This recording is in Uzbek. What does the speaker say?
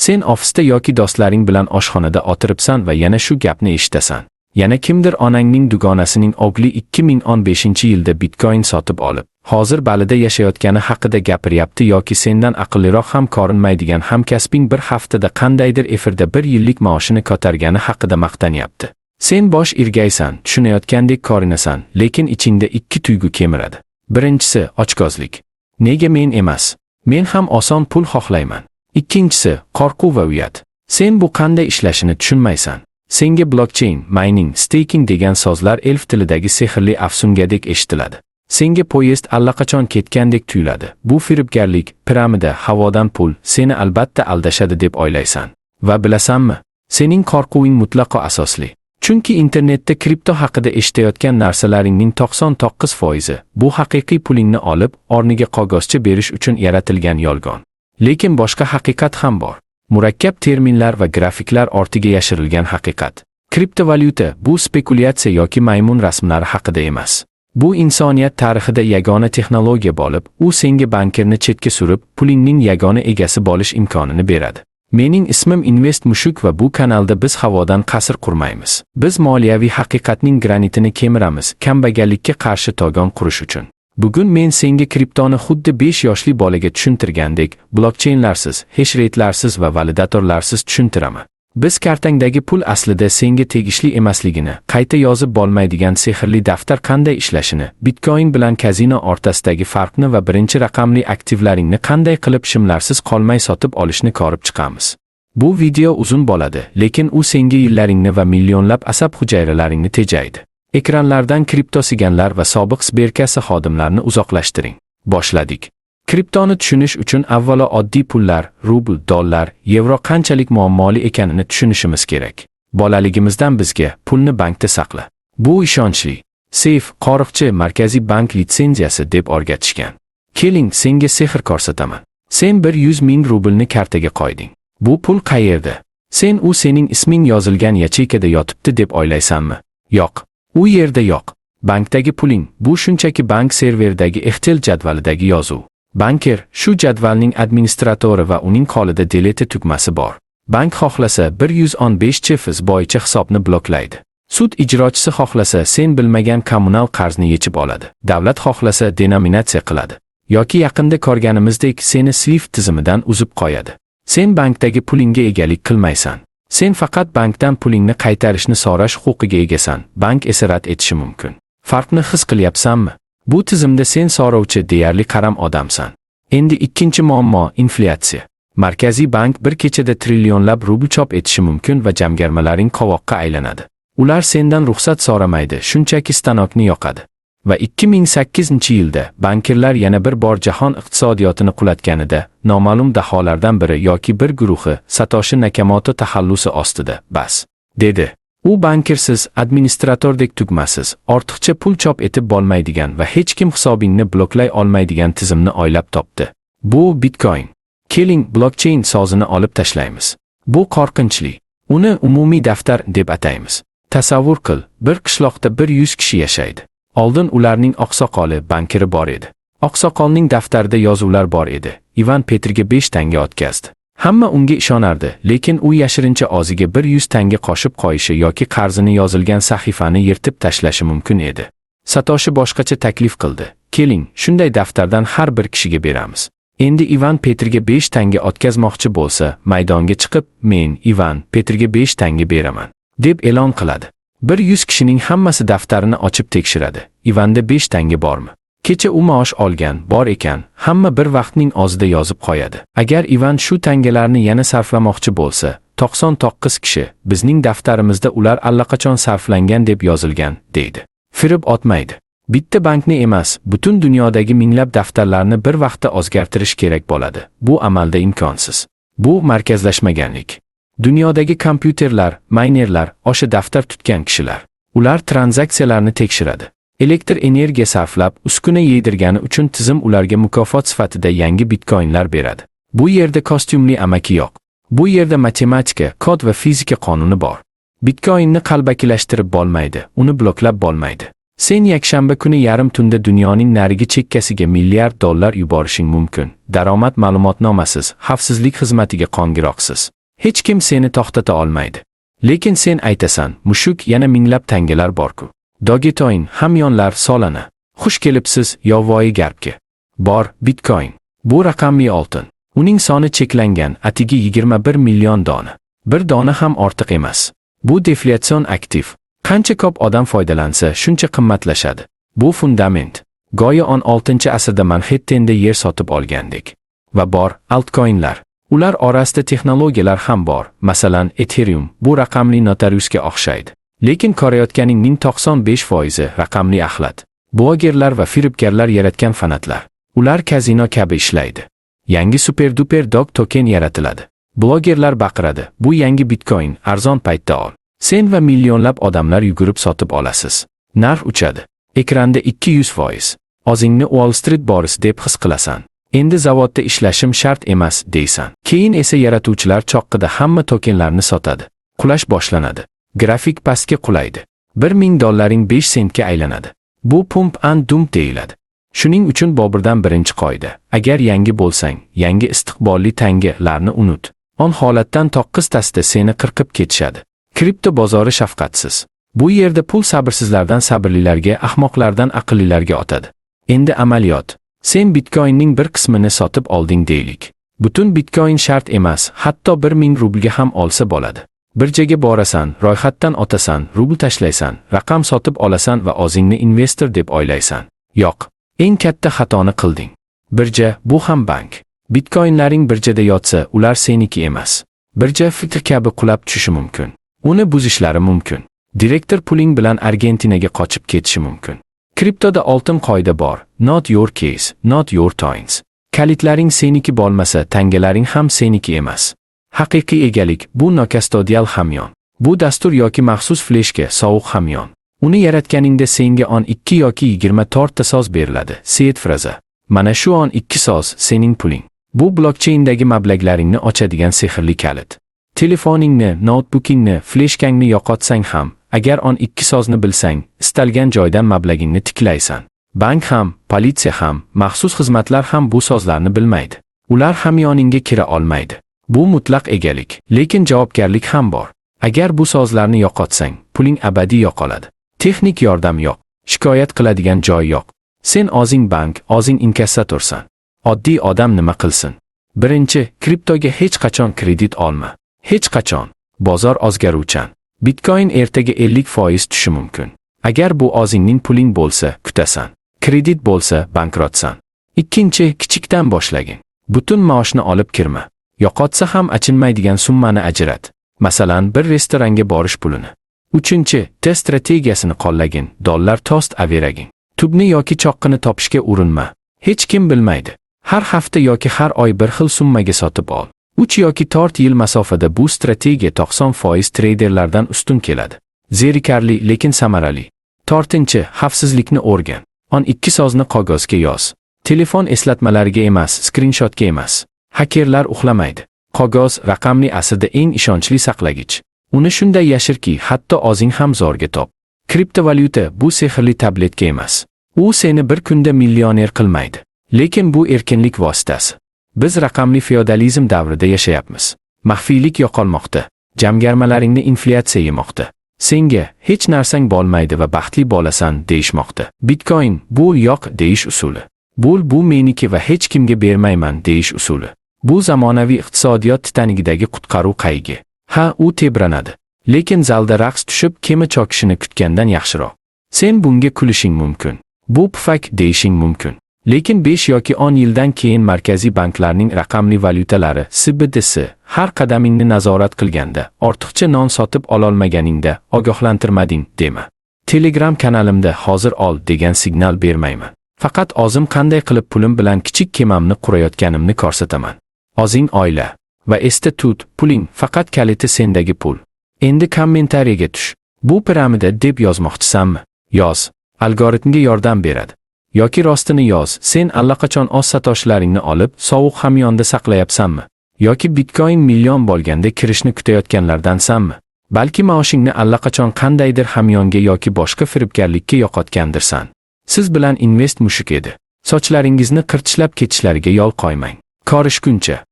Sen ofisda yoki do'stlaring bilan oshxonada o'tiribsan va yana shu gapni eshitasan. Yana kimdir onangning dugonasining o'g'li 2015-yilda bitcoin sotib olib, hozir Balida yashayotgani haqida gapiryapti yoki sendan aqlliroq ham ko'rinmaydigan hamkasbing bir haftada qandaydir efirda bir yillik maoshini ko'targani haqida maqtanyapti. Sen bosh irgaysan, tushunayotgandek ko'rinasan, lekin ichingda ikki tuyg'u kemiradi. Birinchisi, ochko'zlik. Nega men emas? Men ham oson pul xohlayman. Ikkinchisi, qo'rquv va uyat. Sen bu qanday ishlashini tushunmaysan. Senga blockchain, mining, staking degan so'zlar elf tilidagi sehrli afsungadek eshitiladi. Senga poyezd allaqachon ketgandek tuyuladi. Bu firibgarlik, piramida, havodan pul, seni albatta aldashadi deb o'ylaysan. Va bilasanmi? Sening qo'rquving mutlaqo asosli. Chunki internetda kripto haqida eshitayotgan narsalaringning 99%i bu haqiqiy pulingni olib, o'rniga qog'ozcha berish uchun yaratilgan yolg'on. Lekin boshqa haqiqat ham bor. Murakkab terminlar va grafiklar ortiga yashirilgan haqiqat. Kriptovalyuta bu spekulyatsiya yoki maymun rasmlari haqida emas. Bu insoniyat tarixida yagona texnologiya bo'lib, u senga bankirni chetga surib, pulingning yagona egasi bo'lish imkonini beradi. Mening ismim Invest Mushuk va bu kanalda biz havodan qasr qurmaymiz. Biz moliyaviy haqiqatning granitini kemiramiz, kambag'allikka qarshi to'g'on qurish uchun. Bugun men senga kriptoni xuddi 5 yoshli bolaga tushuntirgandek, blokchainlarsiz, hashrate-larsiz va validatorlarsiz tushuntiraman. Biz kartangdagi pul aslida senga tegishli emasligini, qayta yozib bo'lmaydigan sehrli daftar qanday ishlashini, bitcoin bilan kazino o'rtasidagi farqni va birinchi raqamli aktivlaringni qanday qilib shimlarsiz qolmay sotib olishni ko'rib chiqamiz. Bu video uzun bo'ladi, lekin u senga yillaringni va millionlab asab hujayralaringni tejaydi. Ekranlardan kriptosiganlar va sobiq sberkassa xodimlarini uzoqlashtiring. Boshladik. Kriptoni tushunish uchun avvalo oddiy pullar, rubl, dollar, yevro qanchalik muammoli ekanini tushunishimiz kerak. Bolaligimizdan bizga pulni bankda saqla. Bu ishonchli. Seyf, qo'riqchi, markaziy bank litsenziyasi deb o'rgatishgan. Keling, senga sehr ko'rsataman. Sen 100 ming rublni kartaga qo'yding. Bu pul qayerda? Sen u sening isming yozilgan yacheykada yotibdi deb o'ylaysanmi? Yo'q. U yerda yo'q. Bankdagi puling bu shunchaki bank serveridagi Excel jadvalidagi yozuv. Banker shu jadvalning administratori va uning qo'lida delete tugmasi bor. Bank xohlasa 115 bo'yicha hisobni bloklaydi. Sud ijrochisi xohlasa sen bilmagan kommunal qarzni yechib oladi. Davlat xohlasa denominatsiya qiladi. Yoki yaqinda ko'rganimizdek seni SWIFT tizimidan uzib qo'yadi. Sen bankdagi pulingga egalik qilmaysan. Sen faqat bankdan pulingni qaytarishni so'rash huquqiga egasan, bank esa rad etishi mumkin. Farqni his qilyapsanmi? Bu tizimda sen so'rovchi, deyarli qaram odamsan. Endi ikkinchi muammo inflyatsiya. Markaziy bank bir kechada trillionlab rubl chop etishi mumkin va jamg'armalaring qovoqqa aylanadi. Ular sendan ruxsat so'ramaydi, shunchaki stanokni yoqadi. Va 2008-yilda bankirlar yana bir bor jahon iqtisodiyotini qulatganida, noma'lum daholardan biri yoki bir guruhi Satoshi Nakamoto taxallusi ostida bas dedi. U bankirsiz, administratordek tugmasiz, ortiqcha pul chop etib bo'lmaydigan va hech kim hisobingni bloklay olmaydigan tizimni o'ylab topdi. Bu Bitcoin. Keling, blockchain so'zini olib tashlaymiz. Bu qo'rqinchli. Uni umumiy daftar deb ataymiz. Tasavvur qil, bir qishloqda 100 kishi yashaydi. Oldin ularning oqsoqoli, bankiri bor edi. Oqsoqolning daftarida yozuvlar bor edi. Ivan Petrga 5 tanga o'tkazdi. Hamma unga ishonardi, lekin u yashirincha o'ziga 100 tanga qo'shib qo'yishi yoki qarzini yozilgan sahifani yirtib tashlashi mumkin edi. Satoshi boshqacha taklif qildi. Keling, shunday daftardan har bir kishiga beramiz. Endi Ivan Petrga 5 tanga o'tkazmoqchi bo'lsa, maydonga chiqib, "Men, Ivan, Petrga 5 tanga beraman" deb e'lon qiladi. 100 kishining hammasi daftarini ochib tekshiradi. Ivanda 5 tanga bormi? Kecha u maosh olgan, bor ekan, hamma bir vaqtning o'zida yozib qo'yadi. Agar Ivan shu tangalarni yana sarflamoqchi bo'lsa, 99 kishi bizning daftarimizda ular allaqachon sarflangan deb yozilgan, deydi. Firib otmaydi. Bitta bankni emas, butun dunyodagi minglab daftarlarni bir vaqtda o'zgartirish kerak bo'ladi. Bu amalda imkonsiz. Bu markazlashmaganlik. Dunyodagi kompyuterlar, maynerlar, o'sha daftar tutgan kishilar. Ular tranzaksiyalarni tekshiradi. Elektr energiya sarflab, uskuna yedirgani uchun tizim ularga mukofot sifatida yangi bitcoinlar beradi. Bu yerda kostyumli amaki yo'q. Bu yerda matematika, kod va fizika qonuni bor. Bitcoinni qalbakilashtirib bo'lmaydi, uni bloklab bo'lmaydi. Sen yakshanba kuni yarim tunda dunyoning narigi chekkasiga milliard dollar yuborishing mumkin. Daromad ma'lumotnomasiz, xavfsizlik xizmatiga qo'ng'iroqsiz. Hech kim seni to'xtata olmaydi. Lekin sen aytasan, mushuk, yana minglab tangalar bor-ku. Dogecoin, hamyonlar, Solana. Xush kelibsiz, yovvoyi garbga. Bor, Bitcoin. Bu raqamli oltin. Uning soni cheklangan, atigi 21 million dona. Bir dona ham ortiq emas. Bu deflyatsion aktiv. Qancha ko'p odam foydalansa, shuncha qimmatlashadi. Bu fundament. Go'yo 16-asrda Manhattenda yer sotib olgandek. Va bor altcoinlar. Ular orasida texnologiyalar ham bor. Masalan, Ethereum bu raqamli notariusga o'xshaydi. Lekin ko'rayotganingning 95% raqamli axlat. Blogerlar va firibgarlar yaratgan fanatlar. Ular kazino kabi ishlaydi. Yangi super-duper dog token yaratiladi. Blogerlar baqiradi: "Bu yangi Bitcoin, arzon paytda ol." Sen va millionlab odamlar yugurib sotib olasiz. Narx uchadi. Ekranda 200%. O'zingni Wall Street borisi deb his qilasan. Endi zavodda ishlashim shart emas, deysan. Keyin esa yaratuvchilar choqqida hamma tokenlarni sotadi. Qulash boshlanadi. Grafik pastga qulaydi. 1000 dollaring 5 sentga aylanadi. Bu pump and dump deyiladi. Shuning uchun Boburdan birinchi qoida: agar yangi bo'lsang, yangi istiqbolli tangalarni unut. 10 holatdan to'qqiztasida seni qirqib ketishadi. Kripto bozori shafqatsiz. Bu yerda pul sabrsizlardan sabrlilarga, ahmoqlardan aqllilarga o'tadi. Endi amaliyot. Sen Bitcoinning bir qismini sotib olding deylik. Butun Bitcoin shart emas, hatto 1000 rublga ham olsa bo'ladi. Birjaga borasan, ro'yxatdan o'tasan, rubl tashlaysan, raqam sotib olasan va o'zingni investor deb o'ylaysan. Yo'q. Eng katta xatoni qilding. Birja bu ham bank. Bitcoinlaring birjada yotsa, ular seniki emas. Birja fikr kabi qulab tushishi mumkin. Uni buzishlari mumkin. Direktor puling bilan Argentinaga qochib ketishi mumkin. Kriptoda oltin qoida bor: Not your keys, not your coins. Kalitlaring seniki bo'lmasa, tangalaring ham seniki emas. Haqiqiy egalik bu nonkastodial hamyon. Bu dastur yoki maxsus fleshka, sovuq hamyon. Uni yaratganingda senga 12 yoki 24 ta so'z beriladi. Seed fraza. Mana shu 12 so'z sening puling. Bu blokcheyndagi mablag'laringni ochadigan sehrli kalit. Telefoningni, noutbukingni, fleshkangni yo'qotsang ham, agar 12 so'zni bilsang, istalgan joydan mablag'ingni tiklaysan. Bank ham, politsiya ham, maxsus xizmatlar ham bu so'zlarni bilmaydi. Ular hamyoningga kira olmaydi. Bu mutlaq egalik, lekin javobgarlik ham bor. Agar bu so'zlarni yo'qotsang, puling abadiy yo'qoladi. Texnik yordam yo'q, shikoyat qiladigan joy yo'q. Sen o'zing bank, o'zing inkassatorsan. Oddiy odam nima qilsin? Birinchi, kriptoga hech qachon kredit olma. Hech qachon. Bozor o'zgaruvchan. Bitcoin ertaga 50% tushishi mumkin. Agar bu o'zingning puling bo'lsa, kutasan. Kredit bo'lsa, bankrotsan. Ikkinchi, kichikdan boshlagin. Butun maoshni olib kirma. Yo'qotsa ham achinmaydigan summani ajrat. Masalan, bir restoranga borish pulini. Uchinchi, T strategiyasini qo'llagin, dollar cost averaging. Tubni yoki choqqini topishga urinma. Hech kim bilmaydi. Har hafta yoki har oy bir xil summaga sotib ol. 3 yoki 4 yil masofada bu strategiya 90% treyderlardan ustun keladi. Zerikarli, lekin samarali. To'rtinchi, xavfsizlikni o'rgan. 12 so'zni qog'ozga yoz. Telefon eslatmalariga emas, skrinshotga emas. Hakerlar uxlamaydi. Qog'oz raqamli asrda eng ishonchli saqlagich. Uni shunday yashirki, hatto o'zing ham zo'rga top. Kriptovalyuta bu sehrli tabletka emas. U seni bir kunda millioner qilmaydi. Lekin bu erkinlik vositasi. Biz raqamli feodalizm davrida yashayapmiz. Maxfiylik yo'qolmoqda. Jamg'armalaringni inflyatsiya yemoqda. Senga hech narsang bo'lmaydi va baxtli bo'lasan deyishmoqda. Bitcoin bu yo'q deyish usuli. Bu meniki va hech kimga bermayman deyish usuli. Bu zamonaviy iqtisodiyot Titanigidagi qutqaruv qayigi. Ha, u tebranadi. Lekin zalda raqs tushib, kema cho'kishini kutgandan yaxshiroq. Sen bunga kulishing mumkin. Bu pufak deyishing mumkin. Lekin 5 yoki 10 yildan keyin markaziy banklarning raqamli valyutalari CBDC har qadamingni nazorat qilganda, ortiqcha non sotib ololmaganingda ogohlantirmading dema. Telegram kanalimda hozir ol degan signal bermayman. Faqat o'zim qanday qilib pulim bilan kichik kemamni qurayotganimni ko'rsataman. O'zing o'yla va esda tut, puling faqat kaliti sendagi pul. Endi kommentariyaga tush. Bu piramida deb yozmoqchisanmi? Yoz. Algoritmga yordam beradi. Yoki rostini yoz, sen allaqachon oz satoshlaringni olib, sovuq hamyonda saqlayapsanmi? Yoki Bitcoin million bo'lganda kirishni kutayotganlardansanmi? Balki maoshingni allaqachon qandaydir hamyonga yoki boshqa firibgarlikka yo'qotgandirsan. Siz bilan Invest mushuk edi. Sochlaringizni qirtishlab ketishlariga yo'l qo'ymang. Ko'rishguncha.